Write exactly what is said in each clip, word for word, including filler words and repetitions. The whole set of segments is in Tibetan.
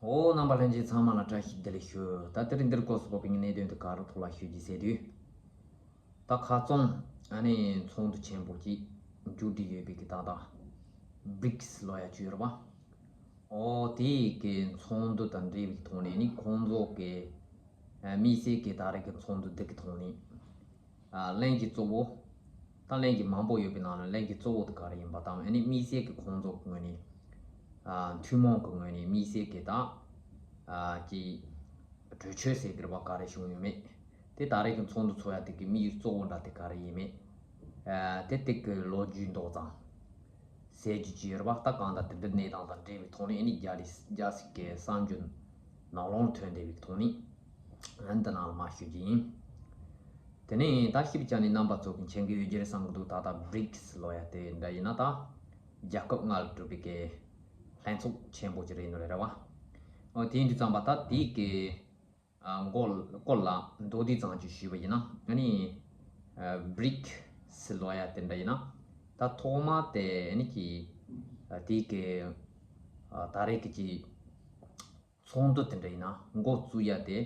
ཨོ། རྣམ་པ་ལྷན་རྒྱས་ཚང་མ་ལ་བཀྲ་ཤིས་བདེ་ལེགས་ཞུ། ད་དེ་རིང་འདིར་སྐོར་སུ་བབས་པའི་གནད་དོན་དེ་ག་རུ་ཐོག་ལ་ཞུ་རྒྱུ་ཟེར་དུས། ད་ཁ་རྩང་ཨ་ནི་ཚོགས་འདུ་ཆེན་པོ་ཅིག་མཇུག་སྒྲིལ་ཡོད་པའི་གི་ད་ལྟ་བྷི་རིག་སི་ལབ་ཡ་ཅིག་ཡོད་རེད་པ། ཨོ་དེའི་གི་ཚོགས་འདུ་དང་འབྲེལ་བའི་ཐོག་ནས་ནི་ཁོང་ཚོ་གི་ཨ་དམིགས་བསལ་གི་ད་རེས་ཀྱི་ཚོགས་འདུ་འདི་གི་ཐོག་ནས། ཨ་གླེང་གཞི་གཙོ་བོ། ད་གླེང་གཞི་མང་པོ་ཡོད་པའི་ནང་ནས་གླེང་གཞི་གཙོ་བོ་དེ་ག་རེ་ཡིན་པ་དང་ཨ་ནི་དམིགས་བསལ་གྱི་ཁོང་ཚོ་གི་ངོས་ནས། ཨ་ཐུན་མོང་གི་ངོས་ནས་དམིགས་བསལ་གྱི་ད། ཨ་ཀྱི་གྲོས་ཆོད་ཟེར་གྱི་རེད་པ་ག་རེ་བྱུང་ཡོད་མེད། དེ་ད་རེས་ཀྱི་ཚོགས་འདུ་ཚོགས་ཡ་དེ་གི་དམིགས་ཡུལ་གཙོ་བོ་འདྲ་དེ་ག་རེ་ཡིན་མེད། ཨ་དེ་དེ་གི་ལོ་རྒྱུས་མདོ་ཙམ་ཟེར་རྒྱུ་ཅིག་ཡོད་རེད་པ། ད་གང་ལྟར་དེ་འདྲའི་གནས་སྟངས་དང་འབྲེལ་བའི་ཐོག་ནས་ཨ་ནི་རྒྱ་རིགས་རྒྱ་སྲིད་ཀྱི་གསར་འགྱུར་ནང་ལོགས་ཐོན་བསྡད་པའི་ཐོག་ནས། ཨ་འདི་ནང་ལ་མར་ཞུ་རྒྱུ་ཡིན། དེ་ནས་ད་ཞིབ་ཆ་ནས་རྣམ་པ་ཚོ་གི་མཁྱེན་གྱི་ཡོད་རྒྱུ་རེད་བསམ་གྱི་འདུག་ད་ལྟ་བྷི་རིག་སི་ལབ་ཡ་དེ་འདྲ་ཡིན་ན་ད་རྒྱལ་ཁབ་ལྔ་ལ་གྲུབ་པའི་གི་ལྷན་ཚོགས་ཆེན་པོ་ཅིག་རེད་ནོ་རེད་བ། ཨོ་དེ་ཡིན་དུས་ཙམ་པ་ད་དེའི་གི་ཨ་མགོ་སྐོར་ལ་མདོ་དེ་ཙམ་ཅིག་ཞུས་པ་ཡིན་ན་ཨ་ནི་ཨ་བྷི་རིག་སི་ལབ་ཡ་དེ་འདྲ་ཡིན་ན་ད་ཐོག་མ་དེ་ཨ་ནི་གི་ཨ་དེའི་གི་ཨ་ད་རེས་ཀྱི་ཅིག་ཚོགས་འདུ་དེ་འདྲ་ཡིན་ན་འགོ་བཙུགས་ཡ་དེ།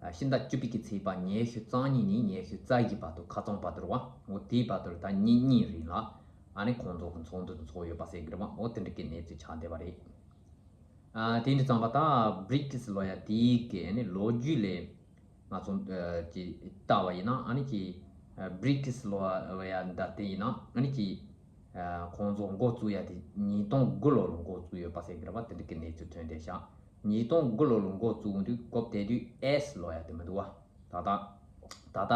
ཕྱི་ཟླ་བཅུ་པའི་གི་ཚེས་པ་ཉི་ཤུ་རྩ་གཉིས་ནས་ཉི་ཤུ་རྩ་བཞི་བར་དུ་ཁ་རྩང་བར་དུ་རེད་བ། འོ་དེའི་བར་དུ་ད་ཉིན་གཉིས་རིང་ལ་ཨ་ནི་ཁོང་ཚོ་གི་ཚོགས་འདུ་དེ་ཚོགས་ཡོད་པ་ཟེར་གི་རེད་བ། འོ་དེ་འདྲ་གི་གནས་ཚུལ་ཆགས་བསྡད་པ་རེད། ཨ་དེ་འདྲ་ཙམ་པ་ད་བྷི་རིག་སི་ལབ་ཡ་དེའི་གི་ཨ་ནི་ལོ་རྒྱུས་ལས་ང་ཚོ་ཨ་ཅིག་ལྟ་བ་ཡིན་ན་ཨ་ནི་ཅིག་ཨ་བྷི་རིག་སི་ལབ་ཡ་འདྲ་དེ་ཡིན་ན་ཨ་ནི་ཅིག་ཨ་ཁོང་ཚོ་འགོ་བཙུགས་ཡ་དེ་ཉིས་སྟོང་དགུ་ལོ་ལ་འགོ་བཙུགས་ཡོད་པ་ཟེར་གི་རེད་བ། དེ་འདྲ་གི་གནས་ཚུལ་ཐོན་བསྡད་ཤག་ཉིས་སྟོང་དགུ་ལོ་ལ་འགོ་བཙུགས་དུས་སྐབས་དེ་དུས་ཨེས་ལབ་ཡ་དེ་མི་འདུག་བ། ད་ལྟ་ད་ལྟ་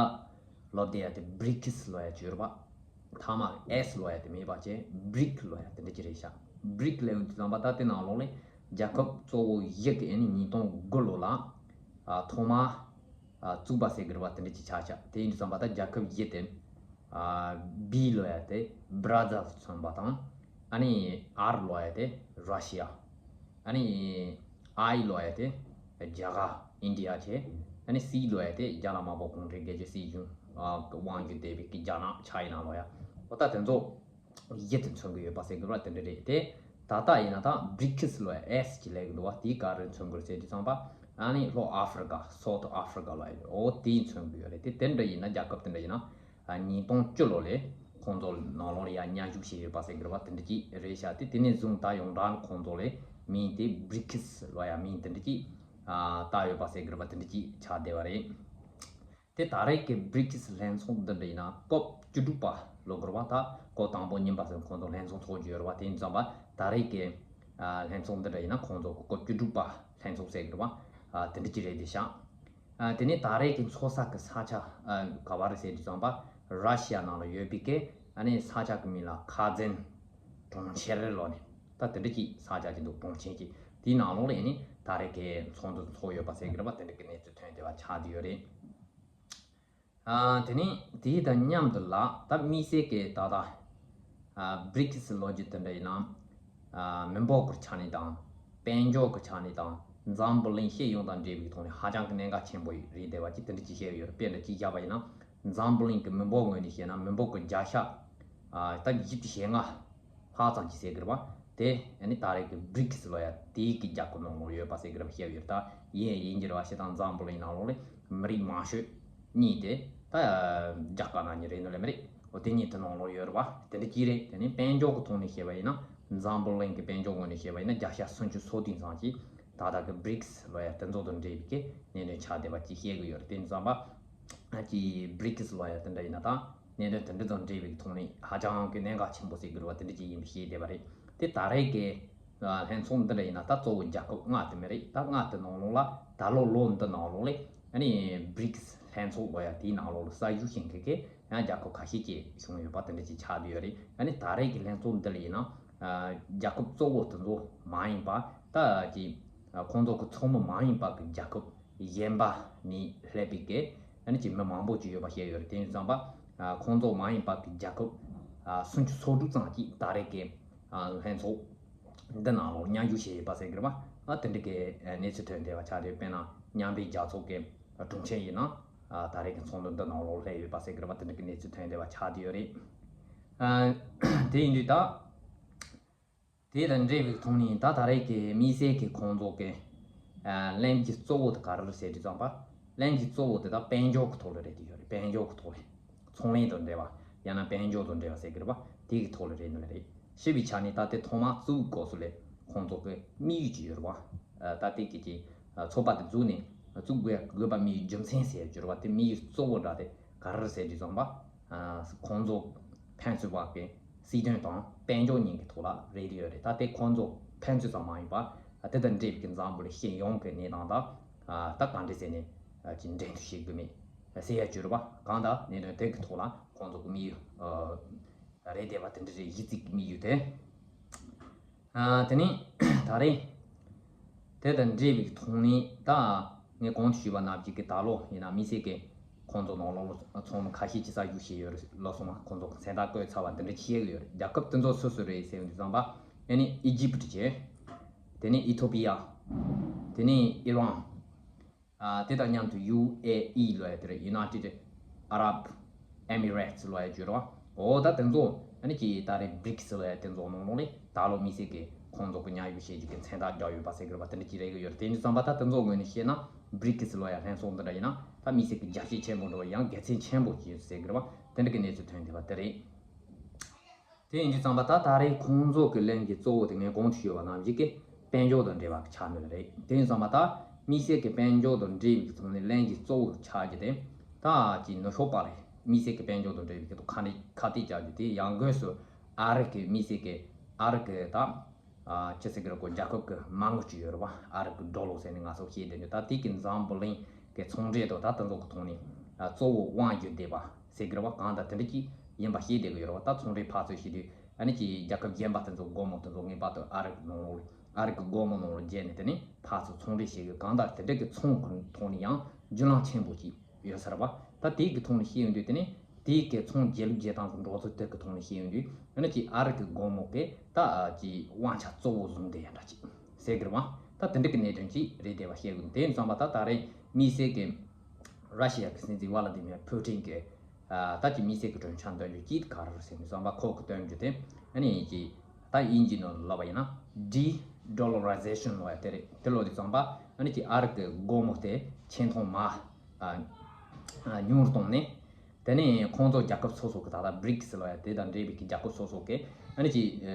ལབ་བསྡད་ཡ་དེ་བྷི་རིག་སི་ལབ་ཡ་ཅིག་ཡོད་རེད་པ། མཐའ་མ་ཨེས་ལབ་ཡ་དེ་མེད་པ་བྱས་བྷི་རིག་ལབ་ཡ་དེ་འདྲ་ཅིག་རེད་ཤག་བྷི་རིག་ལབ་ཡོང་དུས་ཙམ་པ་ད་དེ་ནང་ལོགས་ལ་རྒྱལ་ཁབ་གཙོ་བོ་བཞི་གི་ཨ་ནི་ཉིས་སྟོང་དགུ་ལོ་ལ་ཨ་ཐོག་མ་ཨ་བཙུགས་པ་ཟེར་གི་རེད་པ། དེ་འདྲ་ཅིག་ཆགས་ཤག་དེ་ཡིན་དུས་ཙམ་པ་ད་རྒྱལ་ཁབ་བཞི་དེ། ཨ་བྷི་ལབ་ཡ་དེ་བྷི་ར་ཛིལ་མཚོན་པ་དང་། ཨ་ནི་ཨར་ལབ་ཡ་དེ་ར་ཤི་ཡ། ཨ་ནི་ཨའི་ལབ་ཡ་དེ་རྒྱ་གར་ཨིན་ཌི་ཡ་བྱས། ཨ་ནི་སི་ལབ་ཡ་དེ་རྒྱ་ནག་དམར་པོ་གུང་ཁྲན་སྒེར་གྱི་སྲིད་གཞུང་ཨ་དབང་བསྒྱུར་བསྡད་པའི་གི་རྒྱ་ནག་ཆ་ཡིན་ན་ལོ་ཡ། འོ་ད་དེ་ཚོ་བཞི་དེ་མཚོན་གི་ཡོད་པ་ཟེར་གི་རེད་པ། དེ་འདྲ་རེད་དེ། ད་ལྟ་ཡིན་ན་ད་བྷི་རིག་སི་ལབ་ཡ་ཨེས་ཅིག་ལབ་གི་འདུག་བ། དེའི་ག་རེ་མཚོན་གི་རེད་ཟེར་དུས་ཙམ་པ། ཨ་ནི་ལྷོ་ཨ་ཧྥི་རི་ཀ་སའུ་ཐི་ཨ་ཧྥི་རི་ཀ་ལབ་ཡ་རེད། འོ་དེ་མཚོན་གི་ཡོད་རེད་དེ། དེ་འདྲ་ཡིན་ན་རྒྱལ་ཁབ་དེ་འདྲ་ཡིན་ན། ཉིས་སྟོང་བཅུ་ལོ་ལས་ཁོང་ཚོ་ནང་ལོགས་ལ་ཡ་མཉམ་ཞུགས་བྱས་ཡོད་པ་ཟེར་གི་རེད་པ། དེ་འདྲ་ཅིག་རེད་ཤག་དེ་དེ་ནས་བཟུང་ད་ཡོངས་གྲགས་ཁོང་ཚོ་ལ་མིང་དེ་བྷི་རིག་སི་ལབ་ཡ་མིང་དེ་འདྲ་ཅིག་ཨ་བཏགས་ཡོད་པ་ཟེར་གི་རེད་པ། དེ་འདྲ་ཅིག་ཆགས་བསྡད་པ་རེད། དེ་ད་རེས་ཀྱི་བྷི་རིག་སི་ལྷན་ཚོགས་འདི་འདྲ་ཡིན་ན་སྐབས་བཅུ་དྲུག་པ་ལབ་གི་རེད་པ། ད་སྐབས་དང་པོ་གཉིས་པ་ཟེར་ཁོང་ཚོ་ལྷན་ཚོགས་ཚོགས་རྒྱུ་ཡོད་རེད་པ། དེ་ཡིན་ཙམ་པ་ད་རེས་ཀྱི་ཨ་ལྷན་ཚོགས་འདི་འདྲ་ཡིན་ན་ཁོང་ཚོ་སྐབས་བཅུ་དྲུག་པ་ལྷན་ཚོགས་ཟེར་གི་རེད་པ། ཨ་དེ་འདྲ་ཅིག་རེད་བསྡད་ཤག་ཨ་དེ་ནས་ད་རེས་ཀྱི་ཚོགས་ས་གི་ས་ཆ་ཨ་ག་བ་རེད་ཟེར་དུས་ཙམ་པ་ར་ཤི་ཡ་ནང་ལ་ཡོད་པའི་གི་ཨ་ནི་ས་ཆ་གི་མིང་ལ་ཁ་ཛན་གྲོང་ཁྱེར་ལབ་ནས་ད་དེ་འདྲ་ཅིག་ས་ཆ་ཅིག་འདུག་གྲོང་ཁྱེར་ཅིག་དེའི་ནང་ལོགས་ལ་ཨ་ནི་ད་རེས་ཀྱི་ཚོགས་འདུ་ཚོགས་ཡོད་པ་ཟེར་གི་རེད་པ། དེ་འདྲ་གི་གནས་ཚུལ་ཐོན་བསྡད་པ་ཆགས་བསྡད་ཡོད་རེད། ཨ་དེ་ནས་དེའི་དང་མཉམ་དུ་ལ་ད་དམིགས་བསལ་གྱི་ད་ལྟ་ཨ་བྷི་རིག་སི་ལབ་རྒྱུ་དེ་འདྲ་ཡིན་ན་ཨ་མི་འབོར་གྱི་ཆ་ནས་དང་དཔལ་འབྱོར་གྱི་ཆ་ནས་དང་འཛམ་བུ་གླིང་སྤྱི་ཡོངས་དང་འབྲེལ་བའི་ཐོག་ནས་ཧ་ཅང་གི་གནད་འགག་ཆེན་པོ་རེད་བསྡད་པ་ཅིག་དེ་འདྲ་ཅིག་བཤད་ཡོད་རེད། དཔེ་འདྲ་ཅིག་བཞག་པ་ཡིན་ན་འཛམ་བུ་གླིང་གི་མི་འབོར་ངོས་ནས་བཤད་ན་མི་འབོར་གྱི་བརྒྱ་ཆ་ཨ་ད་བཞི་བཅུ་ཞེ་ལྔ་ལྷག་ཙམ་ཅིག་ཟེར་གི་རེད་པ། དེ་ཨ་ནི་ད་རེས་ཀྱི་བྷི་རིག་སི་ལབ་ཡ་དེའི་གི་རྒྱལ་ཁབ་ནང་ལོགས་ཡོད་པ་ཟེར་གི་རེད་པ། བཤད་ཡོད་རེད། ད་ཡིན་ཡིན་གྱི་རེད་པ། སྤྱིར་བཏང་འཛམ་བུ་གླིང་ནང་ལོགས་ལ་མི་རིགས་མང་ཤོས་གཉིས་དེ་ད་རྒྱ་དཀར་ནག་གཉིས་རེད་འདུག་ལེ་མི་རེད། འོ་དེ་གཉིས་དེ་ནང་ལོགས་ཡོད་རེད་པ། དེ་འདྲ་ཅིག་རེད། དེ་ནས་དཔལ་འབྱོར་གྱི་ཐོག་ནས་བཤད་པ་ཡིན་ན་འཛམ་བུ་གླིང་གི་དཔལ་འབྱོར་ངོས་ནས་བཤད་པ་ཡིན་ན་བརྒྱ་ཆ་སུམ་ཅུ་སོ་བདུན་ཙམ་ཅིག་ད་ལྟ་གི་བྷི་རིག་སི་ལབ་ཡ་དེ་ཚོ་དང་འབྲེལ་བའི་གི་གནད་དོན་ཆགས་བསྡད་པ་ཅིག་བཤད་གི་ཡོད་རེད། དེ་ཙམ་པ། ཨ་ཅི་བྷི་རིག་སི་ལབ་ཡ་དེ་འདྲ་ཡིན་ན་ད་གནད་དོན་དེ་འདྲ་དང་འབྲེལ་བའི་ཐོག་ནས་ཧ་ཅང་གི་གནད་འགག་ཆེན་པོ་ཟེར་གི་རེད་པ། དེ་འདྲ་ཅིག་ཡིན་པ་ཤེས་བསྡད་པ་རེད། དེ་ད་རེས་ཀྱི་ལྷན་ཚོགས་འདི་འདྲ་ཡིན་ན་ད་གཙོ་བོ་རྒྱལ་ཁབ་ལྔ་དེ་མ་རེད། ད་ལྔ་དེ་ནང་ལོགས་ལ་ད་ལོ་ལོ་འདི་ནང་ལོགས་ལ་ཨ་ནི་བྷི་རིག་སི་ལྷན་ཚོགས་ལབ་ཡ་དེའི་ནང་ལོགས་ལ་གསར་ཞུགས་བྱེད་མཁན་གྱི་ཡང་རྒྱལ་ཁབ་ཁ་ཤས་ཅིག་བྱུང་ཡོད་པ་དེ་འདྲ་ཅིག་ཆགས་བསྡད་ཡོད་རེད། ཨ་ནི་ད་རེས་ཀྱི་ལྷན་ཚོགས་འདི་ལ་ཡིན་ན་རྒྱལ་ཁབ་གཙོ་བོ་དེ་ཚོ་མ་ཡིན་པ་ད་ཅི་ཁོང་ཚོ་གི་ཚོགས་མི་མ་ཡིན་པ་གི་རྒྱལ་ཁབ་གཞན་པ་ནས་སླེབས་པའི་གི་ཨ་ནི་ཅིག་མི་མང་པོ་ཅིག་ཡོད་པ་བཤད་ཡོད་རེད། དེ་ཡིན་ཙང་པ་ཁོང་ཚོ་མ་ཡིན་པ་གི་རྒྱལ་ཁབ་སུམ་ཅུ་སོ་དྲུག་ཙམ་ཅིག་ད་རེས་ཀྱི་ལྷན་ཚོགས་འདི་ནང་ལོགས་མཉམ་ཞུགས་བྱས་ཡོད་པ་ཟེར་གི་རེད་པ། དེ་འདྲ་གི་གནས་ཚུལ་ཐོན་བསྡད་པ་ཆགས་རེད། དཔེར་ན་མཉམ་འབྲེལ་རྒྱལ་ཚོགས་ཀྱི་དྲུང་ཆེ་ཡིན་ན་ད་རེས་ཀྱི་ཚོགས་འདུ་འདི་ནང་ལོགས་སླེབས་ཡོད་པ་ཟེར་གི་རེད་པ། དེ་འདྲ་གི་གནས་ཚུལ་ཐོན་བསྡད་པ་ཆགས་བསྡད་ཡོད་རེད། དེ་ཡིན་དུས་ད། དེ་དང་འབྲེལ་བའི་ཐོག་ནས་ད་ད་རེས་ཀྱི་དམིགས་བསལ་གྱི་ཁོང་ཚོ་གི་ ཨ་ལེན་གྱི་གཙོ་བོ་དེ་ག་རེ་རེད་ཟེར་དུས་ཙམ་པ། ལེན་གྱི་གཙོ་བོ་དེ་དག་དཔལ་འབྱོར་གྱི་ཐོག་ལ་རེད་དེ་ཡོད་རེད། དཔལ་འབྱོར་གྱི་ཐོག་ལ། ཚོང་ལས་དང་འབྲེལ་བ། ཡང་ན་དཔལ་འབྱོར་དང་འབྲེལ་བ་ཟེར་གི་རེད་པ། དེ་གི་ཐོག་ལ་རེད་ནི་རེད། ཞེས་པའི་ཆ་ནས་ད་ལྟའི་ཐོག་མ་བཙུགས་སྐབས་སུ་ལས་ཁོང་ཚོ་གི་དམིགས་ཡུལ་ཅིག་ཡོད་རེད་པ། ད་ལྟའི་གི་ཀྱི་ཚོགས་པ་དེ་བཙུགས་ནས་བཙུགས་དགོས་དགོས་པ་དམིགས་ཡུལ་རྒྱུ་མཚན་ཟེར་ཡ་ཅིག་ཡོད་རེད་པ། དེ་དམིགས་ཡུལ་གཙོ་བོ་འདྲ་དེ་ག་རེ་རེད་ཟེར་དུས་ཙམ་པ། ཁོང་ཚོ་ཕན་ཚུན་བར་གྱི་སྲིད་དོན་དང་དཔལ་འབྱོར་གཉིས་ཀྱི་ཐོག་ལ་རེད་ཡོད་རེད། ད་ལྟའི་ཁོང་ཚོ་ཕན་ཚུན་ཙམ་མ་ཡིན་པ། དེ་དང་འབྲེལ་བའི་གི་འཛམ་བུ་གླིང་སྤྱི་ཡོངས་ཀྱི་གནས་སྟངས་དང་ད་ག་འདྲ་ཟེར་ནས་ཀྱི་འགྲན་བསྡུར་བྱེད་དགོས་མེད་ཟེར་ཡ་ཅིག་ཡོད་རེད་པ། གང་ལྟར་གནད་དོན་དེ་གི་ཐོག་ལ་ཁོང་ཚོ་གི་དམིགས་ཡུལ་རེད་བསྡད་པ་དེ་འདྲ་རེད། གཞི་རྩའི་གི་དམིགས་ཡུལ་དེ། ཨ་དེ་ནས་ད་རེས་དེ་དང་འབྲེལ་བའི་ཐོག་ནས་ད་ངས་གོང་དུ་ཞུས་པ་ནང་བཞིན་གྱི་ད་ལོ་ཡིན་ན་དམིགས་བསལ་གྱི་ཁོང་ཚོ་ནང་ལོགས་ཚོགས་མི་ཁ་ཤས་ཀྱིས་གསར་ཞུགས་བྱས་ཡོད་རེད། ལགས་སོ། ང་ཁོང་ཚོ་གི་མཚན་རྟགས་བཀོད་ཚར་བ་འདི་འདྲ་བྱེད་ཀྱི་ཡོད་རེད། རྒྱལ་ཁབ་དེ་ཚོ་སུ་སུ་རེད་ཟེར་བ་འདི་ཙམ་པ། ཨ་ནི་ཨི་ཇིབ་བྱས། དེ་ནས་ཨི་ཐོ་པི་ཡ། དེ་ནས་ཨི་རན། ཨ་དེ་དང་མཉམ་དུ་ཡུ་ཨེ་ཨི་ལབ་ཡ་དེ་རེད། United Arab Emirates ལབ་ཡ་བརྗོད་རོགས། འོ་ད་དེ་ཚོ་ཨ་ནི་ཀྱི་ད་རེས་བྷྲིགས་ལབ་ཡ་དེ་ཚོ་ནང་ལོགས་ལས་ད་ལོ་དམིགས་བསལ་གྱི་ཁོང་ཚོ་གི་མཉམ་ཞུགས་བྱེད་རྒྱུ་གི་མཚན་རྟགས་རྒྱག་ཡོད་པ་ཟེར་གི་རེད་པ། དེ་འདྲ་ཅིག་རེད་གི་ཡོད་རེད། དེ་འདྲ་ཙམ་པ་ད་དེ་ཚོ་ངོས་ནས་བཤད་ན་བྷྲིགས་ལབ་ཡ་ལྷན་ཚོགས་འདི་འདྲ་ཡིན་ན་ད་དམིགས་བསལ་གྱི་རྒྱ་བཤད་ཆེན་པོ་འགྲོ་བ་ཡང་དགེ་མཚན་ཆེན་པོ་ཅིག་ཡོད་ཟེར་གི་རེད་པ། དེ་འདྲ་གི་གནས་ཚུལ་ཐོན་བསྡད་པ་དེ་རེད། དེ་ཡིན་དུས་ཙམ་པ་ད་ད་རེས་ཁོང་ཚོ་གི་ལན་གྱི་གཙོ་བོ་དེ་ངས་གོང་དུ་ཞུས་པ་ནང་བཞིན་གྱི་དཔལ་འབྱོར་དང་འབྲེལ་བ་ཆགས་ནི་རེད། དེ་ཡིན་ཙམ་པ་ད་དམིགས་བསལ་གྱི་དཔལ་འབྱོར་དང་འབྲེལ་བའི་ཐོག་ནས་ལན་གྱི་གཙོ་བོ་ཆགས་རྒྱུ་དེ་ད་ཀྱི་ནུབ་ཕྱོགས་པ་རེད། དམིགས་བསལ་གྱི་དཔལ་འབྱོར་དང་འབྲེལ་བའི་ཐོག་ཁ་ནས་ཁ་གཏད་བཅག་རྒྱུ་དེ་ཡང་སྒོས་སུ་ཨ་རི་གི་དམིགས་བསལ་གྱི་ཨ་རི་གི་ད། ཨ་ཅི་ཟེར་གི་རེད་གོ་རྒྱལ་ཁབ་ཀྱི་མ་དངུལ་ཅིག་ཡོད་རེད་པ། ཨ་རི་གི་ཌོ་ལར་ཟེར་ནས་ང་ཚོ་བཤད་བསྡད་འདུག་ད་དེ་གི་འཛམ་བུ་གླིང་གི་ཚོང་འབྲེལ་དང་ད་དེ་ཚོ་གི་ཐོག་ནས་ཨ་གཙོ་བོ་དབང་བསྒྱུར་བསྡད་པ་ཟེར་གི་རེད་པ། གང་ལྟར་དེ་འདྲ་ཅིག་ཡིན་པ་བཤད་བསྡད་གི་ཡོད་རེད་པ། ད་ཚོང་འབྲེལ་ཕར་ཚུར་བྱེད་དུས་ཨ་ནི་ཅིག་རྒྱལ་ཁབ་གཞན་པ་དེ་ཚོ་སྒོར་མོ་དེ་ཚོ་ངེས་པར་དུ་ཨ་རི་གི་ནང་ལོགས་ཨ་རི་གི་སྒོར་མོ་ནང་ལོགས་བརྗེས་ནས་དེ་ནས་ཕར་ཚུར་ཚོང་འབྲེལ་བྱེད་གི། གང་ལྟར་དེ་འདྲ་གི་ཚོང་གི་ཐོག་ནས་ཡང་རྒྱུན་ལམ་ཆེན་པོ་ཅིག་ཡོད་ས་རེད་པ། ད་དེ་གི་ཐོག་ནས་བཤད་ཡོང་དུས་དེ་ནི་དེ་གི་ཚོང་རྒྱས་ལུགས་རྒྱས་སྟངས་ཀྱི་འགྲོ་ཚུལ་དེ་གི་ཐོག་ནས་བཤད་ཡོང་དུས་ཨ་ནི་ཅིག་ཨ་རི་གི་སྒོར་མོ་གི་ད་ཅིག་དབང་ཆ་གཙོ་བོ་བཟུང་བསྡད་ཡ་འདྲ་ཅིག་ཟེར་གི་རེད་པ། ད་དེ་འདྲ་གི་གནད་དོན་ཅིག་རེད་བསྡད་པ་བཤད་དགོས། དེ་ཡིན་ཙང་པ་ད་ད་རེས་དམིགས་བསལ་གི་ར་ཤི་ཡ་གི་སྲིད་འཛིན་ཝ་ལ་དི་མིར་ཕུ་ཊིན་གི་ཨ་ད་ཅིག་དམིགས་བསལ་གི་གྲོས་འཆར་འདོན་རྒྱུ་ཅིག་ག་རེ་རེད་ཟེར་ནས་ཙང་པ་ཁོ་གི་སྟོན་རྒྱུ་དེ་ཨ་ནི་ཅིག་ད་དབྱིན་ཇི་ནང་ལབ་པ་ཡིན་ན་ཌི་ཌོ་ལ་ར་ཛེ་ཤན་ལབ་ཡ་དེ་རེད། དེ་ལབ་དུས་ཙང་པ་ཨ་ནི་ཅིག་ཨ་རི་གི་སྒོར་མོ་དེ་ཆེ་མཐོང་མར་ཨ་ཨ་ཉུང་རུ་བཏང་ནས། དེ་ནས་ཁོང་ཚོ་རྒྱལ་ཁབ་སོ་སོ་གི་ད་ལྟ་བྷྲིགས་ལབ་ཡ་དེ་དང་འབྲེལ་བའི་གི་རྒྱལ་ཁབ་སོ་སོ་གི་ཨ་ནི་ཅིག་ཨ་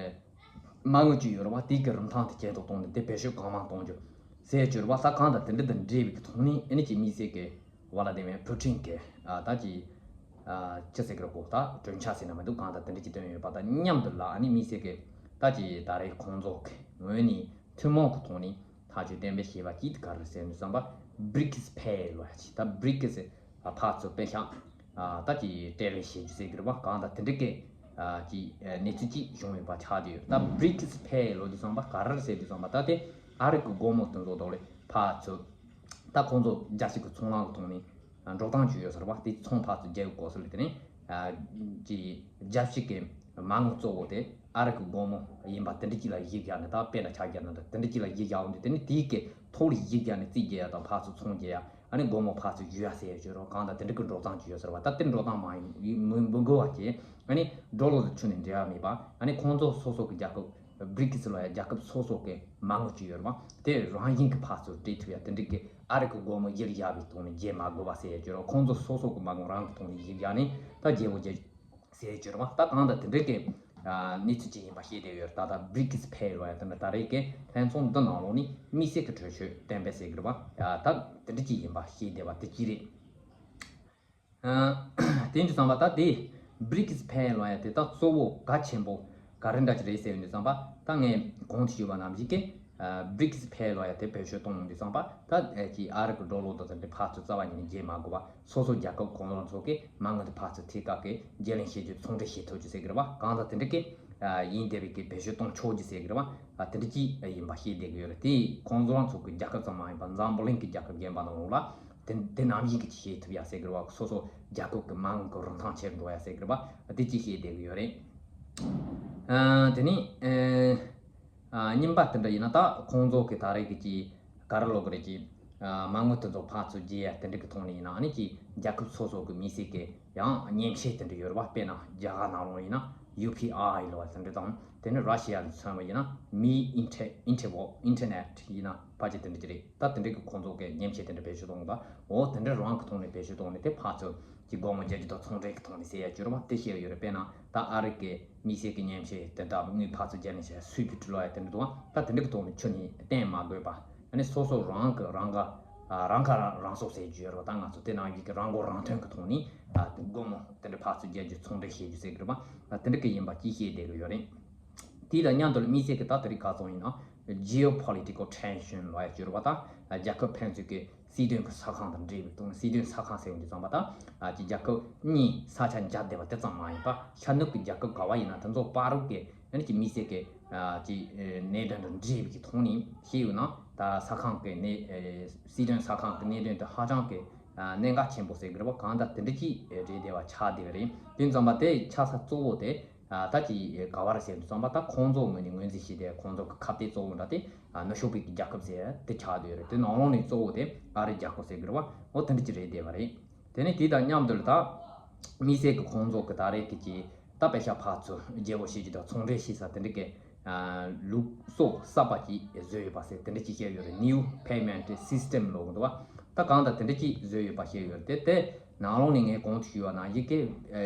མ་དངུལ་ཅིག་ཡོད་རེད་པ། དེ་གི་རིན་ཐང་དེ་ཇེ་མཐོར་གཏོང་ནས་དེ་བེད་སྤྱོད་གང་མང་གཏོང་རྒྱུ་ཟེར་གྱི་རེད་པ། ད་གང་ལྟར་དེ་འདྲ་དང་འབྲེལ་བའི་གི་ཐོག་ནས་ཨ་ནི་ཅིག་དམིགས་བསལ་གི་ཝ་ལ་དི་མིར་ཕུ་ཊིན་གི་ཨ་ད་ཅིག་ཨ་ཅི་ཟེར་གི་རེད་གོ་ད་གྲོས་འཆར་ཟེར་ན་མི་འདུག་གང་ལྟར་དེ་འདྲ་ཅིག་བཏོན་ཡོད་པ་དང་མཉམ་དུ་ལ་ཨ་ནི་དམིགས་བསལ་གི་ད་ཅིག་ད་རེས་ཁོང་ཚོ་གི་ངོས་ནས་ཐུན་མོང་གི་ཐོག་ནས་ཐག་གཅོད་གཏན་འབེབས་བྱས་པ་ཅིག་ག་རེ་ཟེར་ནས་བསམ་པ། བྷྲིགས་ཕེ་ལབ་ཡ་ཅིག་ད་བྷྲིགས་ཕར་ཚུར་དཔེ་ཤག་ཨ་ད་ཅིག་སྤྲད་རེས་བྱེད་རྒྱུ་ཟེར་གི་རེད་པ། གང་ལྟར་དེ་འདྲ་གི་ཨ་ཅིག་ཨ་གནས་ཚུལ་ཅིག་བྱུང་ཡོད་པ་ཆགས་བསྡད་ཡོད། ད་བྷྲིགས་ཕེ་ལབ་དུས་ཙམ་པ་ག་རེ་ཟེར་དུས་ཙམ་པ་ད་དེ་ཨ་རི་གི་སྒོར་མོ་དེ་ཚོ་ཐོག་ལས་ཕར་ཚུར་ད་ཁོང་ཚོ་རྒྱལ་སྤྱི་གི་ཚོང་ལམ་གི་ཐོག་ནས་འགྲོ་སྟངས་ཅིག་ཡོད་ས་རེད་པ། དེ་ཚོང་ཕར་ཚུར་རྒྱག་ཡོད་སྐོར་སོགས་ལ་དེ་ནས་ཨ་ཅིག་རྒྱལ་སྤྱི་གི་མ་དངུལ་གཙོ་བོ་དེ་ཨ་རི་གི་སྒོར་མོ་ཡིན་པ་དེ་འདྲ་ཅིག་ལ་གཞི་བཞག་ནས། ད་དཔེར་ན་ཆ་བཞག་ན་ད་དེ་འདྲ་ཅིག་ལ་གཞི་བཞག་འོང་དུས་དེ་ནི་དེའི་གི་ཐོག་ལ་གཞི་བཞག་ནས་རྩིས་རྒྱག་ཡ་དང་ཕར་ཚུར་ཚོང་རྒྱག་ཡ། ཨ་ནི་སྒོར་མོ་ཕར་ཚུར་ཞུ་ཡ་ཟེར་ཡ་ཅིག་རོ། གང་ལྟར་དེ་འདྲ་གི་འགྲོ་སྟངས་ཅིག་ཡོད་ཟེར་བ། ད་དེ་འགྲོ་སྟངས་མ་ཡིན་མི་མི་དགོས་པ་བྱས། ཨ་ནི་ཌོ་ལར་དང་ཁྱོན་ནས་འབྲེལ་བ་མེད་པ། ཨ་ནི་ཁོང་ཚོ་སོ་སོ་གི་རྒྱལ་ཁབ་བྷྲིགས་ལབ་ཡ་རྒྱལ་ཁབ་སོ་སོ་གི་མ་དངུལ་ཅིག་ཡོད་རེད་པ། དེ་རང་བཞིན་གྱི་ཕར་ཚུར་སྤྲད་ཐུབ་ཡ་དེ་འདྲ་གི་ཨ་རི་གི་སྒོར་མོ་གཞིར་བཞག་པའི་ཐོག་ནས་རྒྱག་མ་དགོས་པ་ཟེར་ཡ་ཅིག་རོ། ཁོང་ཚོ་སོ་སོ་གི་མ་དངུལ་རང་གི་ཐོག་ནས་གཞི་བཞག་ནས་ད་རྒྱལ་པོ་རྒྱལ་ཟེར་གྱི་རེད་པ། ད་གང་ལྟར་དེ་འདྲའི་གི་ཨ་གནས་ཚུལ་ཅིག་ཡིན་པ་ཤེས་བསྡད་ཡོད། ད་ལྟ་བྷྲིགས་ཕེ་ལབ་ཡ་དེ་འདྲ་ད་རེས་ཀྱི་ལྷན་ཚོགས་འདི་ནང་ལོགས་ནས་དམིགས་བསལ་གྱི་གྲོས་ཆོད་གཏན་འབེབས་བྱེད་ཀྱི་རེད་པ། ཨ་ད་དེ་འདྲ་ཅིག་ཡིན་པ་ཤེས་བསྡད་པ་དེ་གཅིག་རེད། ཨ་དེ་འདྲ་བསམ་པ་ད་དེ་བྷྲིགས་ཕེ་ལབ་ཡ་དེ་ད་གཙོ་བོ་གལ་ཆེན་པོ་ག་རེ་འདྲ་ཅིག་རེད་ཟེར་ཡོང་དུས་ཙམ་པ། ད་ངས་གོང་དུ་ཞུས་པ་ནང་བཞིན་གྱི་ཨ་བྷྲིགས་ཕེ་ལབ་ཡ་དེ་བེད་སྤྱོད་གཏོང་ཡོང་དུས་ཙམ་པ། ད་ཨ་ཅིག་ཨ་རི་གི་ཌོ་ལར་དང་དེ་འདྲ་ཕར་ཚུར་རྩ་བ་ཉིད་ནས་རྒྱག་མ་དགོས་པ། སོ་སོ་རྒྱལ་ཁབ་ཁོང་རང་ཚོ་གི་མ་དངུལ་དེ་ཕར་ཚུར་ཐད་ཀར་གྱི་བརྗེ་ལེན་བྱེད་རྒྱུ་ཚོང་འབྲེལ་བྱེད་ཐུབ་རྒྱུ་ཟེར་གི་རེད་པ། གང་ལྟར་དེ་འདྲ་གི་ཨ་ཡིན་བསྡད་པའི་གི་བེད་སྤྱོད་གཏོང་ཆོག་རྒྱུ་ཟེར་གི་རེད་པ། ཨ་དེ་འདྲ་ཅིག་ཡིན་པ་ཤེས་བསྡད་གི་ཡོད་རེད། དེ་ཁོང་ཚོ་རང་ཚོ་གི་རྒྱལ་ཁབ་ཙམ་མ་ཡིན་པར་འཛམ་བུ་གླིང་གི་རྒྱལ་ཁབ་གཞན་པ་ནང་ལོགས་ལ་དེ་དེ་ནང་བཞིན་གྱི་ཅིག་བྱེད་ཐུབ་ཡ་ཟེར་གི་རེད་པ། སོ་སོ་རྒྱལ་ཁབ་གི་མ་དངུལ་གི་རིན་ཐང་ཆེར་འགྲོ་ཡ་ཟེར་གི་རེད་པ། དེ་ཅིག་ཤེས་བསྡད་གི་ཡོད་རེད། ཨ་དེ་ནས་ཨ་ཨ་གཉིས་པ་དེ་འདྲ་ཡིན་ན་ད་ཁོང་ཚོ་གི་ད་རེས་ཀྱི་ཅིག་ག་རེ་ལབ་དགོས་རེད། ཅིག་ཨ་མ་དངུལ་དེ་ཚོ་ཕར་ཚུར་བརྗེ་ཡ་དེ་འདྲ་གི་ཐོག་ནས་ཡིན་ན། ཨ་ནི་ཅིག་རྒྱལ་ཁབ་སོ་སོ་གི་དམིགས་བསལ་གྱི་ཡང་ཉེས་ཆད་དེ་འདྲ་ཡོད་རེད་པ། དཔེར་ན་རྒྱ་གར་ནང་ལོགས་ཡིན་ན་ ཡུ་པི་ཨའི་ལབ་པ་དེ་འདྲ་དང་། དེ་ནི་ར་ཤི་ཡ་ལ་མཚོན་པ་ཡིན་ན་མིའི་ཨིན་ཊར་ཨིན་ཊར་ཝོ་ཨིན་ཊར་ནེཊ་ཡིན་ན་ཕལ་ཆེར་དེ་འདྲ་ཅིག་རེད། ད་དེ་འདྲ་གི་ཁོང་ཚོ་གི་མཉེན་ཆས་དེ་འདྲ་བེད་སྤྱོད་གཏོང་གི་འདུག་འོ་དེ་འདྲ་རང་གི་ཐོག་ནས་བེད་སྤྱོད་གཏོང་ནས་དེ་ཕར་ཚུར་གྱི་སྒོར་མོ་རྒྱག་རྒྱུ་དང་ཚོང་འབྲེལ་གྱི་ཐོག་ནས་ཟེར་ཡ་ཅིག་ཡོད་རེད་པ། དེ་བཤད་ཡོད་རེད། དཔེར་ན་ད་ཨ་རི་གི་དམིགས་བསལ་གྱི་མཉེན་ཆས་དེ་འདྲ་དངུལ་ཕར་ཚུར་རྒྱག་ནས་བྱས་སུའི་བི་ཊི་ལབ་ཡ་དེ་འདྲ་འདུག་ད་དེ་འདྲ་གི་ཐོག་ནས་ཁྱོན་ནས་གཏན་མ་དགོས་པ། ཨ་ནི་སོ་སོ་རང་གི་རང་ག་ཨ་རང་ཁ་རང་རང་གསོ་ཟེར་རྒྱུ་ཡོད་རེད་པ། ད་ང་ཚོ་དེ་ནང་བཞིན་གྱི་རང་མགོ་རང་ཐོན་གྱི་ཐོག་ནས་ཨ་སྒོར་མོ་དེ་འདྲ་ཕར་ཚུར་རྒྱག་རྒྱུ་ཚོང་འབྲེལ་བྱེད་རྒྱུ་ཟེར་གི་རེད་པ། ཨ་དེ་འདྲ་གི་ཡིན་པ་ཅིག་བཤད་བསྡད་གི་ཡོད་རེད། དེ་དང་མཉམ་དུ་དམིགས་བསལ་གྱི་ད་དེ་རིང་ག་ཚོད་ཡིན་ན་geopolitical tension ལབ་ཡ་ཅིག་ཡོད་རེད་པ། ད་རྒྱལ་ཁབ་ཕན་ཚུན་གྱི་སྲིད་དོན་གྱི་ས་ཁང་དང་འབྲེལ་བའི་ཐོག་ནས། སྲིད་དོན་ས་ཁང་ཟེར་བ་འདི་ཙམ་པ་ད་ཨ་ཅིག་རྒྱལ་ཁབ་གཉིས་ས་ཆ་འཇགས་བསྡད་པ་དེ་ཙམ་མ་ཡིན་པ། ཤར་ནུབ་ཀྱི་རྒྱལ་ཁབ་ག་བ་ཡིན་ན་དེ་ཚོ་བར་གྱི་ཨ་ནི་ཅིག་དམིགས་བསལ་གྱི་ཨ་ཅིག་ཨ་གནད་དོན་དང་འབྲེལ་བའི་གི་ཐོག་ནས་བཤད་ཡོད་ན། ད་ས་ཁང་གི་གནད་ཨ་སྲིད་དོན་ས་ཁང་གི་གནད་དོན་དེ་ཧ་ཅང་གི་ཨ་གནད་འགག་ཆེན་པོ་ཟེར་གི་རེད་པ། གང་ལྟར་དེ་འདྲ་ཅིག་རེད་བསྡད་པ་ཆགས་བསྡད་པ་རེད། དེ་ཙམ་པ་དེ་ཆགས་ས་གཙོ་བོ་དེ་ཨ་ད་ཅིག་ག་བ་རེད་ཟེར་དུས་ཙམ་པ། ད་ཁོང་ཚོ་ངོས་ནས་ངོས་འཛིན་བྱས་ཏེ་ཁོང་ཚོ་གི་ཁ་གཏད་གཙོ་བོ་འདྲ་དེ་ཨ་ནུབ་ཕྱོགས་པའི་གི་རྒྱལ་ཁབ་ཟེར་དེ་ཆགས་བསྡད་ཡོད་རེད། དེ་ནང་ལོགས་ནས་གཙོ་བོ་དེ་ཨ་རི་རྒྱལ་ཁབ་ཟེར་གི་རེད་པ། འོ་དེ་འདྲ་ཅིག་རེད་བསྡད་པ་རེད། དེ་ནས་དེ་དང་མཉམ་དུ་ལ་ད་དམིགས་བསལ་གྱི་ཁོང་ཚོ་གི་ད་རེས་ཀྱི་ཅིག་ད་པེ་ཤ་ཕར་ཚུར་བརྗེ་པོ་བྱེད་རྒྱུ་དང་ཚོང་འབྲེལ་བྱེད་ས་དེ་འདྲ་གི་ཨ་ལུགས་སྲོལ་གསར་པ་ཅིག་བཟོས་ཡོད་པ་ཟེར་དེ་འདྲ་ཅིག་བཤད་ཡོད་རེད། New Payment System ལབ་གི་འདུག་པ། ད་གང་ལྟར་དེ་འདྲ་ཅིག་བཟོས་ཡོད་པ་བཤད་ཡོད་རེད། དེ་དེ་ནང་ལོགས་ནས་ངས་གོང་དུ་ཞུས་པ་ནང་བཞིན་གྱི་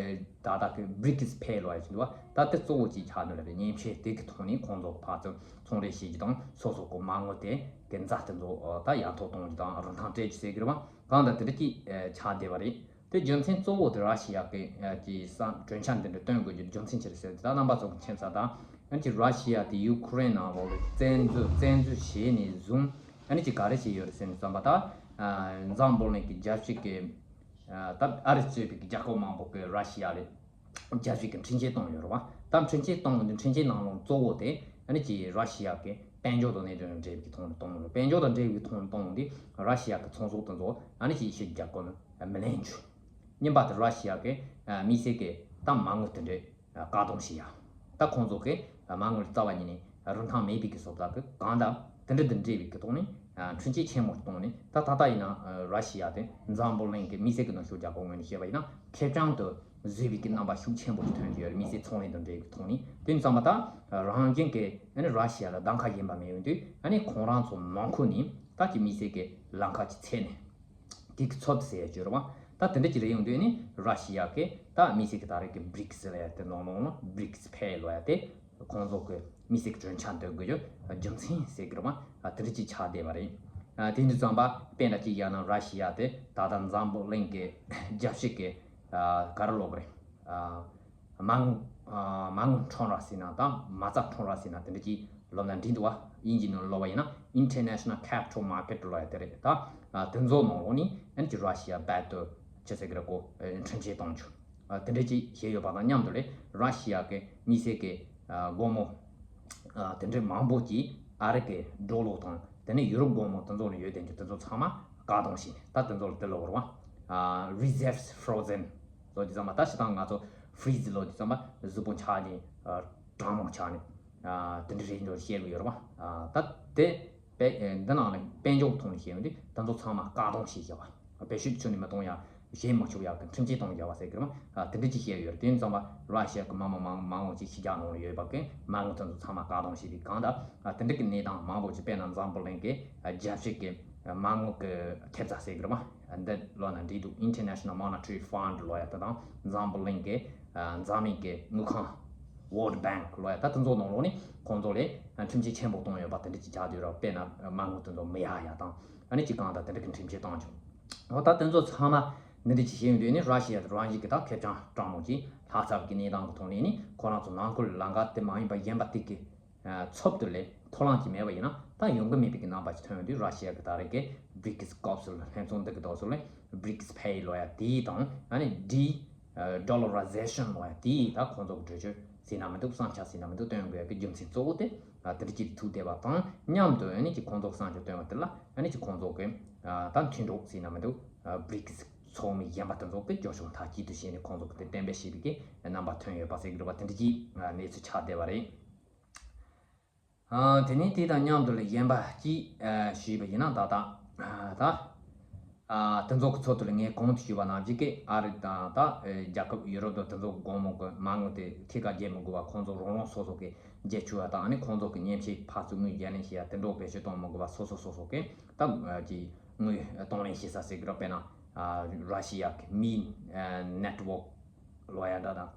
ཨ་ད་ལྟ་གི་བྷི་རི་ཀི་སི་ཕེ་ལབ་ཡ་ཅིག་འདུག་པ། ད་དེ་གཙོ་བོ་ཅིག་ཆགས་ནི་རེད། མཉེན་ཆས་དེ་གི་ཐོག་ནས་ཁོང་ཚོ་གི་ཕར་ཚུར་ཚོང་འབྲེལ་བྱེད་རྒྱུ་དང་། སོ་སོ་གི་མ་དངུལ་དེ་གི་འཛའ་དེ་ཚོ་ད་ཡར་ཐོག་གཏོང་རྒྱུ་དང་རིན་ཐང་སྤྲད་རྒྱུ་ཟེར་གི་རེད་པ། གང་ལྟར་དེ་འདྲ་ཅིག་ཆགས་བསྡད་པ་རེད། དེ་རྒྱུ་མཚན་གཙོ་བོ་དེ་ར་ཤི་ཡ་གི་ཨ་ཀྱི་ས་གྲོས་འཆར་འདི་འདྲ་བཏོན་དགོས་རྒྱུ་རྒྱུ་མཚན་ཅི་རེད་ཟེར་དུས། ད་རྣམ་པ་ཚོ་གི་མཁྱེན་གསལ་ལྟར་ཨ་ནི་ཅིག་ར་ཤི་ཡ་དེ་ཡུ་ཁུ་རེན་ནང་ལོགས་ལ་བཙན་འཛུལ་བཙན་འཛུལ་བྱས་ནས་བཟུང་ཨ་ནི་ཅིག་ག་རེ་བྱས་ཡོད་རེད་ཟེར་ནས་བསམ་པ། ད་ཨ་འཛམ་བུ་གླིང་གི་རྒྱལ་སྤྱི་གི་ཨ་ད་ཨ་རི་གཙོས་པའི་གི་རྒྱལ་ཁབ་མང་པོ་གི་ར་ཤི་ཡ་ལ་རྒྱལ་སྤྱི་གི་འཕྲིན་ཆས་གཏོང་ཡོད་རེད་པ། ད་འཕྲིན་ཆས་གཏོང་འདི་འཕྲིན་ཆས་ནང་ལོགས་གཙོ་བོ་དེ་ཨ་ནི་ཅིག་ར་ཤི་ཡ་གི་དཔལ་འབྱོར་དང་གནད་དོན་འབྲེལ་བའི་གི་ཐོག་ནས་གཏོང་ཡོད་རེད། དཔལ་འབྱོར་དང་འབྲེལ་བའི་ཐོག་ནས་གཏོང་འདི་ར་ཤི་ཡ་གི་ཚོང་ཟོག་དེ་ཚོ་ཨ་ནི་ཅིག་ཕྱི་རྒྱལ་ཁབ་ལ་མི་ལེན་རྒྱུ། གཉིས་པ་དེ་ར་ཤི་ཡ་གི་ཨ་དམིགས་བསལ་གྱི་ད་མ་དངུལ་དེ་འདྲའི་ཨ་བཀག་སྡོམ་བྱེད་ཡ། ད་ཁོང་ཚོ་གི་ཨ་མ་དངུལ་རྩ་བ་ཉིད་ནས་རིན་ཐང་མེད་པའི་གི་བཟོ་ལྟ་གི་གང་ལྟར་དེ་འདྲ་དང་འབྲེལ་བའི་གི་ཐོག་ནས་ཨ་འཕྲིན་ཆས་ཆེན་མོ་གཏོང་ནས། ད་ད་ལྟ་ཡིན་ན་ཨ་ར་ཤི་ཡ་དེ་འཛམ་བུ་གླིང་གི་དམིགས་བསལ་གྱི་ནུབ་ཕྱོགས་རྒྱལ་ཁབ་ངོས་ནས་བཤད་པ་ཡིན་ན་ཁེར་རྐྱང་དུ་བཟོས་པའི་གི་རྣམ་པ་ཤུགས་ཆེན་པོ་ཞིག་ཐོན་གྱི་ཡོད་རེད། དམིགས་བསལ་ཚོང་ལས་དང་འབྲེལ་བའི་ཐོག་ནས། དེ་ཙམ་པ་ད་རང་བཞིན་གྱི་ཨ་ནི་ར་ཤི་ཡ་ལ་གདམ་ཁ་གཞན་པ་མེད་ཡོང་དུས་ཨ་ནི་ཁོང་རང་ཚོ་ནང་ཁུལ་ནས་ད་ཅིག་དམིགས་བསལ་གྱི་ལམ་ཁ་ཅིག་འཚོལ་ནས། དེ་གི་ཚོད་ཟེར་ཡ་ཅིག་ཡོད་རེད་པ། ད་དེ་འདྲ་ཅིག་རེད་ཡོང་དུས་ནི་ར་ཤི་ཡ་གི་ད་དམིགས་བསལ་གྱི་ད་རེས་ཀྱི་བྷི་རི་ཀི་སི་ལབ་ཡ་དེ་ནང་ལོགས་ལ་བྷི་རི་ཀི་སི་ཕེ་ལབ་ཡ་དེ་ཁོང་ཚོ་གི་དམིགས་བསལ་གྱི་གྲོས་འཆར་འདོན་དགོས་རྒྱུ་རྒྱུ་མཚན་ཟེར་གི་རེད་པ། ཨ་དེ་འདྲ་ཅིག་ཆགས་བསྡད་པ་རེད། ཨ་དེ་འདྲ་ཙམ་པ་དཔེ་འདྲ་ཅིག་བཞག་ན་ར་ཤི་ཡ་དེ་ད་ལྟ་འཛམ་བུ་གླིང་གི་རྒྱལ་སྤྱི་གི་ཨ་ག་རེ་ལབ་དགོས་རེད། ཨ་མ་དངུལ་ཨ་མ་དངུལ་ཁྲོམ་ར་ཟེར་ན་དང་མ་རྩ་ཁྲོམ་ར་ཟེར་ན་དེ་འདྲ་ཅིག་ལབ་ན་འགྲིག་འདུག་པ། དབྱིན་ཇིའི་ནང་ལབ་པ་ཡིན་ན་International Capital Market ལབ་ཡ་དེ་རེད། ད་ཨ་དེ་ཚོ་ནང་ལོགས་ནས་ཨ་ནི་ཅིག་ར་ཤི་ཡ་རྦད་དེ་ཅི་ཟེར་གི་རེད་གོ། ཨ་འཕྲིན་ཆས་གཏོང་རྒྱུ་ཨ་དེ་འདྲ་ཅིག་བྱས་ཡོད་པ་དང་མཉམ་དུ་རེད། ར་ཤི་ཡ་གི་དམིགས་བསལ་གི་ཨ་སྒོར་མོ་ཨ་དེ་འདྲ་མང་པོ་ཅིག་ཨ་རི་གི་ཌོ་ལར་དང་དེ་ནས་ཡུ་རོབ་སྒོར་མོ་དེ་ཚོ་ལ་ཡོད་དེ་འདྲ་དེ་ཚོ་ཚང་མ་བཀག་སྡོམ་བྱས་ནས། ད་དེ་ཚོ་ལ་དེ་ལབ་དགོས་རེད་པ། ཨ་Reserves Frozen ལབ་དུས་ཙམ་པ། ད་སྤྱིར་བཏང་ང་ཚོ་ཕི་རི་ཛི་ལབ་དུས་ཙམ་པ་གཟུགས་པོ་འཁྱག་ནས་ཨ་གྲང་མོ་འཁྱག་ནས་ཨ་དེ་འདྲ་རེད་འགྲོ་བཤད་གི་ཡོད་རེད་པ། ཨ་ད་དེ་དཔེ་ཨ་འདི་ནང་ནས་དཔལ་འབྱོར་ཐོག་ནས་བཤད་ཡོང་དུས་དེ་ཚོ་ཚང་མ་བཀག་སྡོམ་བྱས་བཞག་པ། བེད་སྤྱོད་ཁྱོན་ནས་མི་གཏོང་ཡ། བཞེས་མི་ཆོག་ཡ་གི་ཁྲིམས་ཆད་གཏོང་བཞག་པ་ཟེར་གི་རེད་པ། ཨ་དེ་འདྲ་ཅིག་བཤད་ཡོད་རེད། དེ་ཙམ་པ་ར་ཤི་ཡ་གི་མི་མང་མང་མང་བོ་ཅིག་ཕྱི་རྒྱལ་ནང་ལ་ཡོད་པ་གི་མ་དངུལ་དེ་ཚོ་ཚང་མ་བཀག་སྡོམ་བྱས་པའི་སྒང་དང་། ཨ་དེ་འདྲ་གི་གནས་སྟངས་མང་བོ་ཅིག་དཔེར་ན་འཛམ་བུ་གླིང་གི་ཨ་རྒྱལ་སྤྱི་གི་ཨ་མ་དངུལ་གི་ཐེབས་རྩ་ཟེར་གི་རེད་པ། ཨ་འདི་ལབ་ན་འགྲིག་འདུག International Monetary Fund ལབ་ཡ་དེ་དང་འཛམ་བུ་གླིང་གི་ཨ་འཛམ་གླིང་གི་དངུལ་ཁང་World Bank ལབ་ཡ་ད་དེ་ཚོ་ནང་ལོགས་ནས་ཁོང་ཚོ་ལ་ཨ་ཁྲིམས་ཆད་ཆེན་པོ་གཏོང་ཡོད་པ་དེ་འདྲ་ཅིག་ཆགས་བསྡད་ཡོད་རེད། དཔེར་ན་མ་དངུལ་དེ་ཚོ་མི་གཡར་ཡ་དང་། ཨ་ནི་ཅིག་གང་དང་དེ་འདྲ་གི་ཁྲིམས་ཆད་གཏོང་རྒྱུ། འོ་ད་དེ་ཚོ་ཚང་མ་འདི་འདྲ་ཅིག་བྱས་ཡོང་དུས་ནི་ར་ཤི་ཡ་དེ་རང་བཞིན་གྱི་ད་ཁེར་རྐྱང་སྤྲང་མོ་ཅིག་ལྷག་ཚར་བའི་གནས་སྟངས་ཀྱི་ཐོག་ནས་ནི་ཁོ་རང་ཚོ་ནང་ཁུལ་ལམ་ཁ་དེ་མ་ཡིན་པ་གཞན་པ་དེ་གི་ཚབ་ཏུ་ལས་ཐོ་རངས་ཅིག་མེད་པ་ཡིན་ན་ད་ཡོང་གི་མེད་པའི་གི་རྣམ་པ་ཅིག་ཐོན་ཡོང་དུས། ར་ཤི་ཡ་གི་ད་རེས་ཀྱི་བྷི་རི་ཀི་སི་སྐབས་སུ་ལ་ལྷན་ཚོགས་འདི་གི་ཐོག་སུ་ལ་བྷི་རི་ཀི་སི་ཕེ་ལབ་ཡ་དེ་དང་། ཨ་ནི་ཌི་ཌོ་ལ་ར་ཛེ་ཤན་ལབ་ཡ་དེ་ད་ཁོང་ཚོ་གི་གྲོས་ཆོད་ཟེར་ན་མི་འདུག་བསམ་འཆར་ཟེར་ན་མི་འདུག་སྟོན་དགོས་ཀྱི་རྒྱུ་མཚན་གཙོ་བོ་དེ་ཨ་དེ་འདྲ་ཅིག་ཐུག་བསྡད་པ་དང་མཉམ་དུ། ཨ་ནི་ཅིག་ཁོང་ཚོ་གི་བསམ་འཆར་བཏོན་པ་དེ་ལ་ཨ་ནི་ཅིག་ཁོང་ཚོ་གི་ཨ་ད་མཐུན་གྲོགས་ཟེར་ན་མི་འདུག་བྷི་རི་ཀི་སི་ཚོགས་མི་གཞན་པ་དེ་ཚོ་གི་སྐྱོ་ཤོག་མཐའ་གཅིག་ཏུ་བྱས་ནས་ཁོང་ཚོ་གི་དེ་གཏན་འབེབས་བྱས་པའི་གི་རྣམ་པ་ཐོན་ཡོད་པ་ཟེར་གི་རེད་པ། དེ་འདྲ་ཅིག་གནས་ཚུལ་ཆགས་བསྡད་པ་རེད། ཨ་དེ་ནས་དེ་དང་མཉམ་དུ་ལ་གཞན་པ་ཅིག་ཨ་ཞུས་པ་ཡིན་ན། ད་ལྟ་ཨ་ད་ ཨ། དེ་ཚོ་གི་ཚོགས་འདུ་ལ་ངས་གོང་དུ་ཞུས་པ་ནང་བཞིན་གྱི་ཨ་རི་དང་ད་རྒྱལ་ཁབ་ཡུ་རོབ་དང་དེ་ཚོ་གི་སྒོར་མོ་གི་མ་དངུལ་དེ་ཐད་ཀར་བརྗེ་མི་དགོས་པ་ཁོང་ཚོ་རང་རང་སོ་སོ་གི་བརྗེ་བཅུག་པ་དང་ཨ་ནི་ཁོང་ཚོ་གི་མཉེན་ཆས་ཕར་ཚུར་དངུལ་བརྗེ་ལེན་བྱེད་ཡ་དེ་འདྲ་བེད་སྤྱོད་གཏོང་མི་དགོས་པ་སོ་སོ་སོ་སོ་གི་ད་ཀྱི་དངུལ་གཏོང་ལེན་བྱེད་ས་ཟེར་གི་རེད། དཔེར་ན་ར་ཤི་ཡ་གི་མི་ནེ་ཊི་ཝོག་ལོ་ཡ་འདྲ་དང་།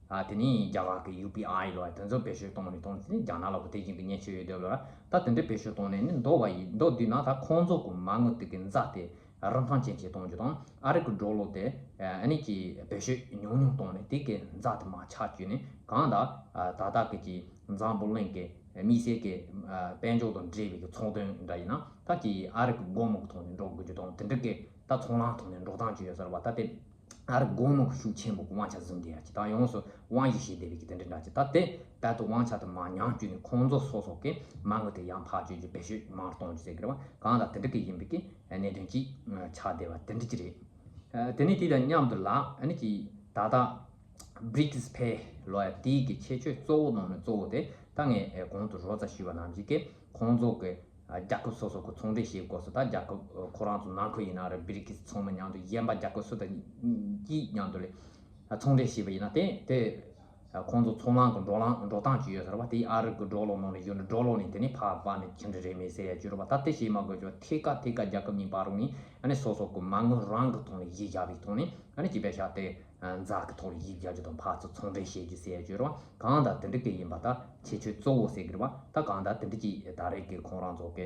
ཨ། དེ་ནས་རྒྱ་གར་གྱི་ཡུ་པི་ཨའི་ལོ་ཡ་དེ་ཚོ་བེད་སྤྱོད་གཏོང་ནས་གཏོང་ནས་དེ་ནས་རྒྱ་ནག་ལ་གོ་དེ་བཞིན་གྱི་མཉེན་ཆས་ཡོད་དེ་ལོ་ཡ་ད་དེ་འདྲ་བེད་སྤྱོད་གཏོང་ནས་ནི་མདོ་བ་ཡིན་མདོ་བསྡུས་ན་ད་ཁོང་ཚོ་གི་མ་དངུལ་དེ་གི་འཛའ་དེ་རིན་ཐང་ཅན་ཅིག་གཏོང་རྒྱུ་དང་ཨ་རི་གི་ཌོ་ལར་དེ་ཨ་ནི་ཀྱི་བེད་སྤྱོད་ཉུང་ཉུང་གཏོང་ནས་དེ་གི་འཛའ་དེ་མར་ཆག་བཅུག་ནས་གང་ལྟར་ད་ལྟ་གི་ཀྱི་འཛམ་བུ་གླིང་གི་དམིགས་བསལ་གྱི་དཔལ་འབྱོར་དང་འབྲེལ་བའི་གི་ཚོང་དོན་འདྲ་ཡིན་ན་ད་ཀྱི་ཨ་རི་གི་སྒོར་མོ་གི་ཐོག་ནས་འགྲོ་དགོས་རྒྱུ་དང་དེ་འདྲ་གི་ད་ཚོང་ལམ་ཐོག་ནས་འགྲོ་སྟངས་ཅིག་ཡོད་ས་རེད་བ། ད་དེ། ཨ་རི་སྒོར་མོ་ཤུགས་ཆེན་པོ་དབང་ཆ་འཛིན་བསྡད་ཡ་ཅིག་དང་ཡོངས་སུ་དབང་ཞིག་བྱེད་བསྡད་པའི་གི་དེ་འདྲ་འདྲ་ཅིག་ད་དེ་རྦད་དེ་དབང་ཆ་དེ་མར་ཉམས་བཅུག་ནས་ཁོང་ཚོ་སོ་སོ་གི་མ་དངུལ་དེ་ཡར་འཕར་བཅུག་རྒྱུ་བེད་སྤྱོད་མང་རུ་གཏོང་རྒྱུ་ཟེར་གི་རེད་བ། གང་ལྟར་དེ་འདྲ་གི་ཡིན་པའི་གི་གནད་དོན་ཅིག་ཆགས་བསྡད་པ་དེ་འདྲ་ཅིག་རེད། དེ་ནས་དེ་དང་མཉམ་དུ་ལ་ཨ་ནི་ཅིག་ད་ལྟ་བྷི་རི་ཀིས་ཕེ་ལོ་ཡ་དེའི་གི་ཁྱད་ཆོས་གཙོ་བོ་ནང་ནས་གཙོ་བོ་དེ་ད་ངས་གོང་དུ་རོབ་ཙམ་ཞུས་པ་ནང་བཞིན་གི་ཁོང་ཚོ་གི་རྒྱལ་ཁབ་སོ་སོ་གི་ཚོང་འབྲེལ་བྱེད་དགོས་སུ་ད་རྒྱལ་ཁབ་ཁོ་རང་ཚོ་ནང་ཁུལ་ཡིན་ན་རེད། བྷི་རི་ཀིས་ཚང་མ་མཉམ་དུ་གཞན་པ་རྒྱལ་ཁབ་སུ་དང་གཅིག་མཉམ་དུ་ལས་ཚོང་འབྲེལ་བྱས་པ་ཡིན་ན་དེ་དེ་ཁོང་ཚོ་ཚོང་ལམ་གི་འགྲོ་ལམ་འགྲོ་སྟངས་ཅིག་ཡོད་ས་རེད་བ། དེ་ཨ་རི་གི་ཌོ་ལར་ནང་ནས་བཞག་ནས་ཌོ་ལར་ནས་དེ་ནས་ཕར་པ་ནས་ཁྱི་འདྲ་རེད་མེད་ཟེར་ཡ་ཅིག་རེད་བ། ད་དེ་བྱེད་མ་དགོས་ཅིག་ཐད་ཀ་ཐད་ཀ་རྒྱལ་ཁབ་གཉིས་བར་རུ་ནས་ཨ་ནི་སོ་སོ་གི་མ་དངུལ་རང་གི་ཐོག་ནས་གཞི་བཞག་པའི་ཐོག་ནས་ཨ་ནི་ཅིག་པའི་ཤ་དེ། འཛའ་གི་ཐོག་ལ་ཡིབ་རྒྱག་རྒྱུ་དང་ཕར་ཚུར་ཚོང་འབྲེལ་བྱེད་རྒྱུ་ཟེར་ཡ་ཅིག་རེད་བ། གང་ལྟར་དེ་འདྲ་གི་ཡིན་པ་ད་ཁྱད་ཆོས་གཙོ་བོ་ཟེར་གི་རེད་བ། ད་གང་ལྟར་དེ་འདྲ་གི་ད་རེས་ཀྱི་ཁོང་རང་ཚོ་གི་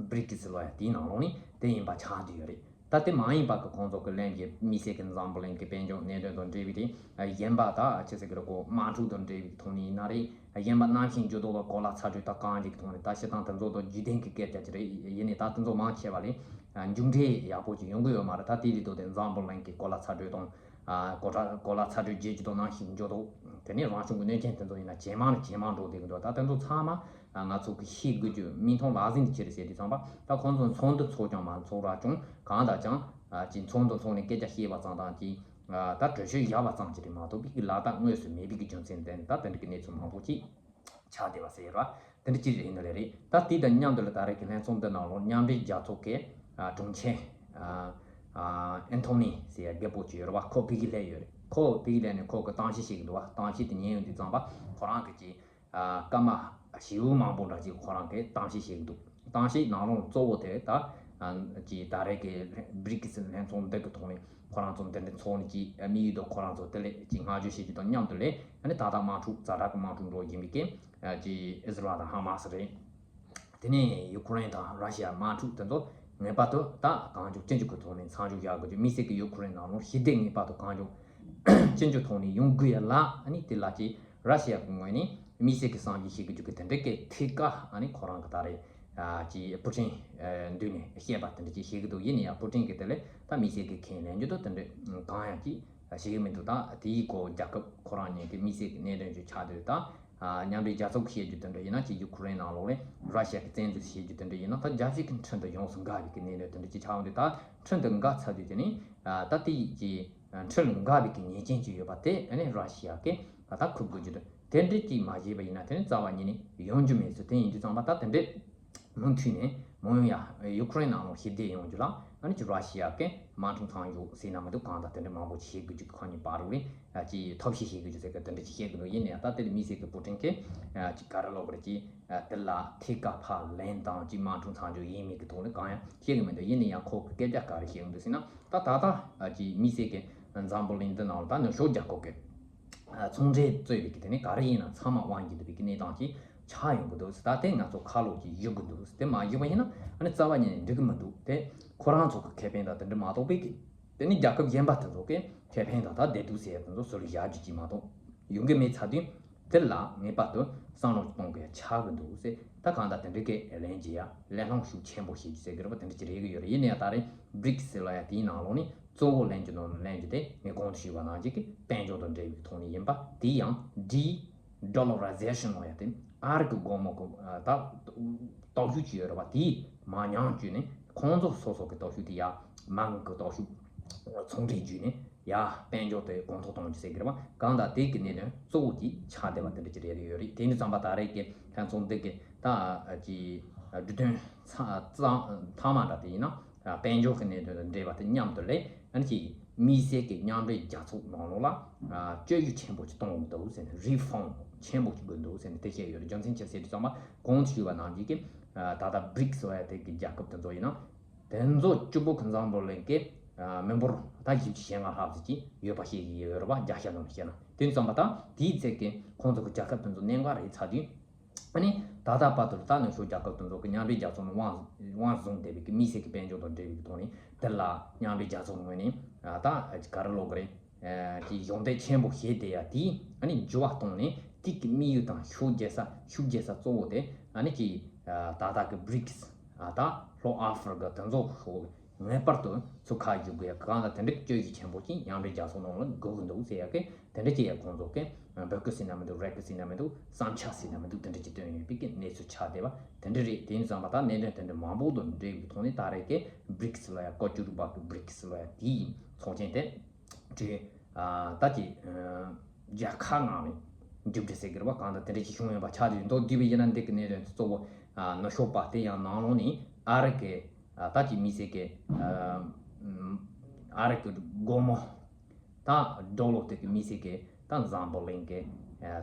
བྷི་རི་ཀིས་ལོ་ཡ་དེའི་ནང་ལོགས་ནས་དེ་ཡིན་པ་ཆགས་བསྡད་ཡོད་རེད། ད་དེ་མ་ཡིན་པ་གི་ཁོང་ཚོ་གི་ལན་གྱི་དམིགས་བསལ་གྱི་འཛམ་བུ་གླིང་གི་དཔལ་འབྱོར་གནད་དོན་དང་འབྲེལ་བའི་རིགས་གཞན་པ་ད་ཆི་ཟེར་གི་རེད་གོ་དམག་འཁྲུག་དང་འབྲེལ་བའི་ཐོག་ནས་ཡིན་ན་རེད། གཞན་པ་གནམ་གཤིས་འགྱུར་ལྡོག་དང་གོ་ལ་ཚ་དྲོད་ད་གང་ཅིག་གི་ཐོག་ནས་ད་སྤྱིར་བཏང་དེ་ཚོ་དང་རྒྱུད་ལྡན་གྱི་སྐད་ཆ་ཅིག་རེད། ཡིན་ནའི་ད་དེ་ཚོ་མང་ཆེ་བ་ལས་མཇུག་འབྲས་ཡག་པོ་ཅིག་ཡོང་གི་ཡོད་མ་རེད། ད་དེ་ལས་ལྡོག་སྟེ་འཛམ་བུ་གླིང་གི་གོ་ལ་ཚ་དྲོད་དང་། ཨ། གོ་ལ་གོ་ལ་ཚ་དྲོད་རྒྱས་རྒྱུ་དང་གནམ་གཤིས་འགྱུར་ལྡོག་དེ་ནས་རང་བྱུང་གི་གནོད་སྐྱོན་དེ་ཚོ་ཡིན་ན་ཇེ་མང་ནས་ཇེ་མང་འགྲོ་བསྡད་ཀྱི་འདུག་ད་དེ་ཚོ་ཚང་མ་ང་ཚོ་གི་ཤེས་དགོས་རྒྱུ་མིག་མཐོང་ལག་ཟིན་དུ་ཁྱེར་ཟེར་དུས་ཙམ་པ་ད་ཁོང་ཚོ་ཚོགས་འདུ་ཚོགས་ཀྱང་མ་ཚོགས་ར་ཀྱང་གང་ལྟར་ཀྱང་ཅིག་ཚོགས་འདུ་ཚོགས་ནས་སྐད་ཆ་བཤད་པ་ཙམ་དང་ཅིག་ད་གྲོས་ཆོད་བཞག་པ་ཙམ་ཅིག་རེད་མ་གཏོགས་པའི་གི་ལག་བསྟར་དངོས་སུ་མེད་པའི་གི་རྒྱུ་མཚན་ལྡན་ད་དེ་འདྲ་གི་གནས་ཚུལ་མང་པོ་ཅིག་ཆགས་བསྡད་པ་ཟེར་ར། དེ་འདྲ་ཅིག་རེད་ནི་ལས་རེད། ད་དེ་དང་མཉམ་དུ་ལ་ད་རེས་ཀྱི་ལྷན་ཚོགས་འདི་ནང་ལོགས་མཉམ་འབྲེལ་རྒྱལ་ཚོགས་ཀྱི་ཨ་དྲུང་ཆེ་ཨ་ཨ་ཨན་ཐོ་ནི་ཟེར་ཡ་རྒད་པོ་ཅིག་ཡོད་རེད་བ། ཁོ་ཕ་གིར་སླེབས་ཡོད་རེད། ཁོ་ཕ་གིར་སླེབས་ནས་ཁོ་གི་གཏམ་བཤད་བྱེད་ཀྱི་འདུག་བ། གཏམ་བཤད་དེ་ཉན་ཡོང་དུས་ཙམ་པ་ཁོ་རང་གི་ཅིག་ཨ་སྐར་མ་བཞི་བོ་མང་པོ་འདྲ་ཅིག་ཁོ་རང་གི་གཏམ་བཤད་བྱེད་ཀྱི་འདུག་གཏམ་བཤད་ནང་ལོགས་གཙོ་བོ་དེ་ད་ཨ་ཅིག་ད་རེས་ཀྱི་བྷི་རི་ཀིས་ལྷན་ཚོགས་འདི་གི་ཐོག་ནས་ཁོ་རང་ཚོ་འདི་འདྲ་ཚོགས་ནས་ཅིག་དམིགས་ཡུལ་དང་ཁོ་རང་ཚོ་དེ་ལས་ཅིག་བསྔགས་བརྗོད་བྱེད་རྒྱུ་དང་མཉམ་དུ་ལས་ཨ་ནི་ད་ལྟ་དམག་འཁྲུག་ཛ་དྲག་གི་དམག་འཁྲུག་འགྲོ་བཞིན་པའི་རྐྱེན། ཅིག་ཨི་ཟི་རལ་དང་ཧ་མ་སི་རེད། དེ་ནས་ཡུ་ཁུ་རེན་དང་ར་ཤི་ཡ་དམག་འཁྲུག་དེ་ཚོ་ངེས་པར་དུ་ད་གང་མགྱོགས་ཅི་མགྱོགས་ཀྱི་ཐོག་ནས་མཚམས་འཇོག་བྱ་དགོས་རྒྱུ། དམིགས་བསལ་གྱི་ཡུ་ཁུ་རེན་ནང་ལོགས་ཞི་བདེ་ངེས་པར་དུ་གང་མགྱོགས་ཅི་མགྱོགས་ཐོག་ནས་ཡོང་དགོས་ཡ་ལ་ཨ་ནི་དེ་ལ་ཅིག་ར་ཤི་ཡ་གི་ངོས་ནས་དམིགས་བསལ་གྱི་བསམ་གཞིག་བྱེད་དགོས་རྒྱུ་གི་དེ་འདྲ་གི་ཐད་ཀ་ཨ་ནི་ཁོ་རང་གི་ད་རེས་ཅིག་པུ་ཏིན་མདུན་ནས་བཤད་པ་དེ་འདྲ་ཅིག་བཤད་ཀྱི་འདུག་ཡིན་ན་ཡང་པུ་ཏིན་གི་དེ་ལས་ད་དམིགས་བསལ་གྱི་ཁས་ལེན་རྒྱུ་དང་དེ་འདྲ་གང་ཡང་ཅིག་བྱེད་ཀྱི་མི་འདུག་ད་དེའི་སྐོར་རྒྱལ་ཁབ་ཁོ་རང་གཉིས་ཀྱི་དམིགས་བསལ་གྱི་གནད་དོན་ཅིག་ཆགས་དུས་ད། ཨ། མཉམ་འབྲེལ་རྒྱལ་ཚོགས་ཀྱིས་བཤད་རྒྱུ་དེ་འདྲ་ཡིན་ན་ཅིག་ཡུ་ཁུ་རེན་ནང་ལོགས་ལས་ར་ཤི་ཡ་གི་བཙན་འཛུལ་བྱེད་རྒྱུ་དེ་འདྲ་ཡིན་ན་ད་རྒྱལ་སྤྱི་གི་ཁྲིམས་དང་ཡོངས་སུ་འགལ་བའི་གི་གནད་དོན་དེ་འདྲ་ཅིག་ཆགས་འོང་དུས་ད་ཁྲིམས་དང་འགལ་ཚར་དུས་དེ་ནི་ཨ་ད་དེ་ཡི་ཅིག་ཁྲིམས་ལ་འགལ་བའི་གི་ཉེས་ཅན་ཅིག་ཡོད་པ་དེ་ཨ་ནི་ར་ཤི་ཡ་གི་ད་ཁུར་དགོས་རྒྱུ་དེ་དེ་འདྲ་ཅིག་མ་བྱས་པ་ཡིན་ན་དེ་ནི་རྩ་བ་ཉིད་ནས་ཡོང་རྒྱུ་མེད་ཚུལ་དེ་ཡིན་དུས་ཙམ་པ་ད་དེ་འདྲ། མུ་མཐུད་ནས་མང་ཡང་ཡ་ཡུ་ཁུ་རེན་ནང་ལ་ཞི་བདེ་ཡོང་རྒྱུ་ལ་ཨ་ནི་ཅིག་ར་ཤི་ཡ་གི་དམག་འཁྲུག་མཚམས་འཇོག་ཟེར་ན་མི་འདུག་གང་ལྟར་དེ་འདྲ་མང་པོ་ཞིག་བྱེད་དགོས་རྒྱུ་གི་ཁོ་གཉིས་བར་རུ་ལས་ཅིག་ཐབས་ཤེས་བྱེད་དགོས་རྒྱུ་ཟེར་གི་དེ་འདྲ་ཅིག་བཤད་གི་འདུག་ཡིན་ན་ཡང་ད་དེ་ལ་དམིགས་བསལ་གི་པུ་ཏིན་གི་ཅིག་ག་རེ་ལབ་དགོས་རེད། ཅིག་དེ་ལ་ཐད་ཀར་ཕར་ལན་དང་ཅིག་དམག་འཁྲུག་མཚམས་འཇོག་ཡིན་མིན་གི་ཐོག་ལ་གང་ཡང་བཤད་གི་མི་འདུག་ཡིན་ན་ཡང་ཁོ་གི་སྐད་ཆ་ག་རེ་བཤད་གི་འདུག་ཟེར་ན་ད་ད་ལྟ་ཅིག་དམིགས་བསལ་གི་འཛམ་བུ་གླིང་འདི་ནང་ལ་ད་ནུབ་ཕྱོགས་རྒྱལ་ཁབ་གི་ཚོང་འབྲེལ་གཙོས་པའི་གི་དེ་ནི་ག་རེ་ཡིན་ན་ཚང་མ་དབང་གིས་འདུ་བའི་གི་གནས་སྟངས་ཅིག་ཆགས་ཡོང་གི་འདུག་ད་དེ་ང་ཚོ་ཁ་ལོག་ཅིག་གཞུག་གི་འདུག་དེ་མ་གཞུག་པ་ཡིན་ན་ཨ་ནི་རྩ་བ་ཉིད་ནས་འགྲིག་གི་མི་འདུག་དེ་ཁོ་རང་ཚོ་གི་ཁེ་ཕན་དང་དེ་འདྲ་མ་གཏོགས་པའི་གི་དེ་ནི་རྒྱལ་ཁབ་གཞན་པ་དེ་ཚོ་གི་ཁེ་ཕན་དང་ད་བདེ་སྡུག་ཟེར་ཡ་དེ་ཚོ་སུ་ལ་བཞག་རྒྱུ་ཅིག་མ་གཏོགས་ཡོང་གི་མེད་ཚར་དུས་དེ་ལ་ངེས་པར་དུ་བསམ་བློ་གཏོང་དགོས་ཡ་ཆགས་གི་འདུག་ཟེར། ད་གང་ལྟར་དེ་འདྲ་གི་ལན་རྒྱག་ཡ་ལན་སློང་ཤུགས་ཆེན་པོ་བྱེད་རྒྱུ་ཟེར་གི་རེད་པ། དེ་འདྲ་ཅིག་རེད་གི་ཡོད་རེད། ཡིན་ན་ཡང་ད་རེས་བྷི་རིག་སི་ཟེར་ལ་ཡ་དེའི་ནང་ལོགས་ནས། གཙོ་བོ་ལེན་རྒྱུ་དང་ལེན་རྒྱུ་དེ་ངས་གོང་དུ་ཞུས་པ་ནང་བཞིན་གྱི་དཔལ་འབྱོར་དང་འབྲེལ་བའི་ཐོག་ནས་ཡིན་པ་དེ་ཡང་ཌི་ཌོ་ལ་ར་ཛེ་ཤན་ལབ་ཡ་དེ་ཨ་རི་གི་སྒོར་མོ་གི་ད་སྟོབས་ཤུགས་ཅིག་ཡོད་རེད་པ། དེ་མར་ཉམས་བཅུག་ནས་ཁོང་ཚོ་སོ་སོ་གི་སྟོབས་ཤུགས་དེ་ཡ་མ་དངུལ་གི་སྟོབས་ཤུགས་ཚོང་འབྲེལ་བརྒྱུད་ནས་ཡ་དཔལ་འབྱོར་དེ་གོང་མཐོར་གཏོང་རྒྱུ་ཟེར་གི་རེད་པ། གང་ལྟར་དེ་གི་གནད་དོན་གཙོ་བོ་དེ་ཆགས་བསྡད་པ་དེ་འདྲ་ཅིག་རེད་ཡོད་རེད། དེ་ནི་ཙམ་པ་ད་རེས་ཀྱི་ལྷན་ཚོགས་འདི་གི་ད་ཀྱི་འབྲུ་དོན་ཚང་མ་འདྲ་དེ་ཡིན་ན། དཔལ་འབྱོར་གྱི་གནད་དོན་དང་འབྲེལ་བ་དང་མཉམ་དུ་ལས་ཨ་ནི་ཅིག་དམིགས་བསལ་གྱི་མཉམ་འབྲེལ་རྒྱལ་ཚོགས་ནང་ལོགས་ལ་བཅོས་བསྒྱུར་ཆེན་པོ་ཅིག་གཏོང་དགོས་འདུག་ཟེར་ནས་རི་ཕོམ་ཆེན་པོ་ཅིག་དགོས་འདུག་ཟེར་ནས་དེ་བཤད་ཡོད་རེད། རྒྱུ་མཚན་ཅི་ཟེར་དུས་ཙམ་པ་གོང་དུ་ཞུས་པ་ནང་བཞིན་གྱི་ད་ལྟ་བྷི་རིག་སི་ཟེར་ཡ་དེ་གི་རྒྱལ་ཁབ་དེ་ཚོ་ཡིན་ན། དེ་ཚོ་བཅུ་པོ་གི་འཛམ་བུ་གླིང་གི་མི་འབོར་ད་བཞི་བཅུ་ཞེ་ལྔ་ལྷག་ཙམ་ཅིག་ཡོད་པ་ཤེས་ཀྱི་ཡོད་རེད་པ། བརྒྱ་ཆ་ནང་བཤད་ན། དེ་ཙམ་པ་ད་དེའི་ཚད་ཀྱི་ཁོང་ཚོ་གི་རྒྱལ་ཁབ་དེ་ཚོ་གནད་འགག་རེད་ཚར་དུས། ཨ་ནི་ད་ལྟ་བར་དུ་ད་ནུབ་ཕྱོགས་རྒྱལ་ཁབ་དེ་ཚོ་གི་མཉམ་འབྲེལ་རྒྱལ་ཚོགས་ནས་དབང་དབང་བཟུང་བསྡད་པའི་གི་དམིགས་བསལ་གི་དཔལ་འབྱོར་དང་འབྲེལ་བའི་གི་ཐོག་ནས་དེ་ལ་མཉམ་འབྲེལ་རྒྱལ་ཚོགས་ངོས་ནས་ད་ག་རེ་ལབ་དགོས་རེད། ཀྱི་གཞོགས་འདེགས་ཆེན་པོ་བྱས་བསྡད་ཡ་དེ་ཨ་ནི་འགྱུར་བ་གཏོང་ནས་དེ་གི་དམིགས་ཡུལ་དང་ཤུགས་རྒྱག་ས་ཤུགས་རྒྱག་ས་གཙོ་བོ་དེ་ཨ་ནི་ཀྱི་ད་ལྟ་གི་བྷི་རིག་སི་ད་ལྷོ་ཨ་ཧྥེ་རི་ཀ་དེ་ཚོ་ཤོག་ངེས་པར་དུ་ཚུར་ཁ་བཞུགས་དགོས་ཡ་གང་ལ་དེ་འདྲའི་བཅོས་བསྒྱུར་ཆེན་པོ་ཅིག་མཉམ་འབྲེལ་རྒྱལ་ཚོགས་ནང་ལ་དགོས་ཀྱི་འདུག་ཟེར་ཡ་གི་དེ་འདྲ་ཅིག་ཡ་ཁོང་ཚོ་གི་འབོད་སྐུལ་ཟེར་ན་མི་འདུག་རེ་སྐུལ་ཟེར་ན་མི་འདུག་བསམ་འཆར་ཟེར་ན་མི་འདུག་དེ་འདྲ་ཅིག་བཏོན་ཡོད་པའི་གི་གནས་ཚུལ་ཆགས་བསྡད་པ་དེ་འདྲ་རེད། དེ་ཡིན་ཙང་མ་ད་གནད་དོན་དེ་འདྲ་མང་པོ་དང་འབྲེལ་བའི་ཐོག་ནས་ད་རེས་གི་བྷི་རིག་སི་ལ་ཡ་བཀོད་སྒྲིག་པ་གི་བྷི་རིག་སི་ལ་ཡ་དེའི་ཚོགས་ཆེན་དེ་ཀྱི་ད་ཀྱི་རྒྱལ་ཁབ་ནང་ནས་མཇུག་སྒྲིལ་ཟེར་གི་རེད་པ། གང་ལྟར་དེ་འདྲ་ཅིག་བྱུང་ཡོད་པ་ཆགས་དུས་མདོར་བསྡུས་པ་ཡིན་ན་འདི་གི་གནད་དོན་དེ་གཙོ་བོ་ནུབ་ཕྱོགས་པ་དེ་ཡང་ནང་ལོགས་ནས་ཨ་རི་གི་ད་ཀྱི་དམིགས་བསལ་གི་ཨ་རི་གི་སྒོར་མོ་ད་ཌོ་ལར་དེ་གི་དམིགས་བསལ་གི་ད་འཛམ་བུ་གླིང་གི་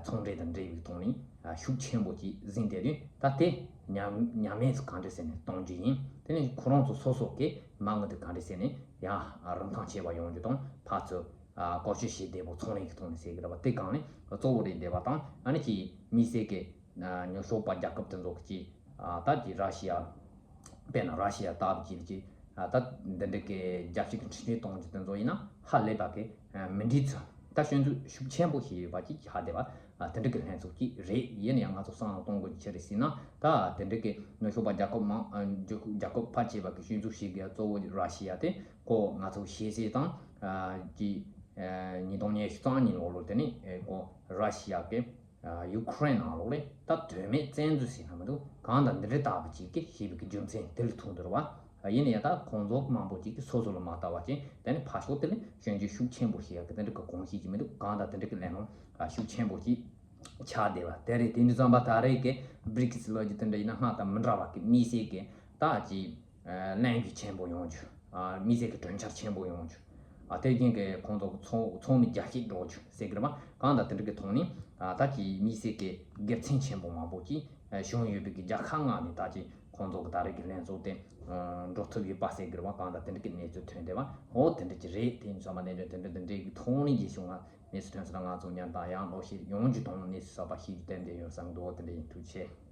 ཚོང་འབྲེལ་དང་འབྲེལ་བའི་ཐོག་ནས་ཤུགས་ཆེན་པོ་ཅིག་ཟིན་བསྡད་དུས་ད་དེ་ཉམས་ཉམས་དམས་སུ་གང་འདྲ་ཟེར་ནས་གཏོང་རྒྱུ་ཡིན། དེ་ནས་ཁོ་རང་ཚོ་སོ་སོ་གི་མ་དངུལ་དེ་གང་འདྲ་ཟེར་ནས་ཡང་རིན་ཐང་ཆེ་བ་ཡོང་རྒྱུ་དང་ཕར་ཚུར་བཀོལ་སྤྱོད་བྱེད་བདེ་པོ་ཚོང་ལས་ཀྱི་ཐོག་ནས་ཟེར་གི་རེད་པ། དེ་སྒང་ནས་གཙོ་བོ་རེད་བསྡད་པ་དང་ཨ་ནི་ཀྱི་དམིགས་བསལ་གི་ནུབ་ཕྱོགས་པ་རྒྱལ་ཁབ་དེ་ཚོ་གི་ད་ཀྱི་ར་ཤི་ཡ་དཔེར་ན་ར་ཤི་ཡ་ལྟ་བུ་ཅིག་ཀྱི་ད་འདི་འདྲ་གི་རྒྱལ་སྤྱི་གི་འཕྲིན་ཕྲན་གཏོང་རྒྱུ་དེ་ཚོ་ཡིན་ན་ཧ་ལས་པ་གི་མི་འགྲིག་ཚུལ་ད་སྐྱོན་འཛུགས་ཤུགས་ཆེན་པོ་ཞིག་ཡོད་པ་ཅིག་ཧ་བསྡད་པ། དེ་འདྲ་གི་ལྷན་ཚོགས་ཅིག་རེད། ཡིན་ན་ཡང་ང་ཚོ་བསམ་བློ་གཏོང་དགོས་ཀྱི་ཆི་རེད་ཟེར་ན་ད་དེ་འདྲ་གི་ནུབ་ཕྱོགས་པ་རྒྱལ་ཁབ་མང་རྒྱལ་ཁབ་ཕལ་ཆེ་བ་གི་སྐྱོན་འཛུགས་བྱེད་དགོས་གཙོ་བོ་ར་ཤི་ཡ་དེ་ཁོ་ང་ཚོ་ཤེས་གསལ་དང་ཀྱི་ཉིས་སྟོང་ཉི་ཤུ་རྩ་གཉིས་ལོ་ལོ་དེ་ནས་ཁོ་ར་ཤི་ཡ་གི་ཡུ་ཁུ་རེན་ནང་ལོགས་ལས་ད་དོན་མེད་བཙན་འཛུལ་ཟེར་ན་མི་འདུག་གང་དང་འདི་འདྲ་ལྟ་བུ་ཅིག་གི་ཞེས་པའི་གི་རྒྱུ་མཚན་དེ་ལ་ཐུག་འདུག་རེད་བ། ཡིན་ན་ཡང་ད་ཁོང་ཚོ་མང་པོ་ཅིག་གི་སོ་སོ་ལ་མ་ལྟ་བ་ཅིག་དེ་ནི་ཕར་ཕྱོགས་དེ་ལས་སྐྱོན་བརྗོད་ཤུགས་ཆེན་པོ་བྱེད་ཡག་གི་དེ་འདྲ་གི་གོམས་གཤིས་ཅིག་མི་འདུག་གང་ལྟར་དེ་འདྲ་གི་ལས་སྣང་ཤུགས་ཆེན་པོ་ཅིག་ཆགས་བསྡད་པ་དེ་རེད། དེ་འདྲ་ཙམ་པ་ད་རེས་ཀྱི་བྷི་རིག་སི་ལོ་རྒྱུས་དེ་འདྲ་ཡིན་ན་སྔར་དང་མི་འདྲ་བ་གི་དམིགས་བསལ་གྱི་ད་ཅིག་ལན་རྒྱུ་ཆེན་པོ་ཡོང་རྒྱུ། དམིགས་བསལ་གྱི་གྲོས་འཆར་ཆེན་པོ་ཡོང་རྒྱུ། དེ་རྐྱེན་གྱིས་ཁོང་ཚོ་ཚོགས་ཚོགས་མི་རྒྱ་སྐྱེད་འགྲོ་རྒྱུ་ཟེར་གི་རེད་པ། གང་ལྟར་དེ་འདྲ་གི་ཐོག་ནས་ད་ཅིག་དམིགས་བསལ་གྱི་དགེ་མཚན་ཆེན་པོ་མང་པོ་ཅིག་བྱུང་ཡོད་པའི་གི་རྒྱལ་ཁབ་ལྔ་ནས་ད་ཅིག་ཁོང་ཚོ་གི་ད་རེས་ཀྱི་ལྷན་ཚོགས་དེ་འགྲོ་ཐུབ་ཡོད་པ་ཟེར་གི་རེད་པ། གང་ལྟར་དེ་འདྲ་གི་གནས་ཚུལ་ཐོན་བསྡད་པ། འོ་དེ་འདྲ་ཅིག་རེད། དེ་ཡིན་ཙང་མ་གནད་དོན་དེ་འདྲ་དེ་འདྲའི་གི་ཐོག་ནས་རྗེས་ཤུལ་ང་གནས་ཚུལ་ཐོན་ས་ལ་ང་ཚོ་ཉར་དང་ཡང་ལོག་ཤེས་ཡོང་རྒྱུ་དང་གནས་ཚུལ་གསར་པ་ཤེས་རྒྱུ་ཏན་ཏན་ཡོད་བསམ་གི་འདུག་དེ་འདྲ་ཡིན། ཐུགས་རྗེ་ཆེ།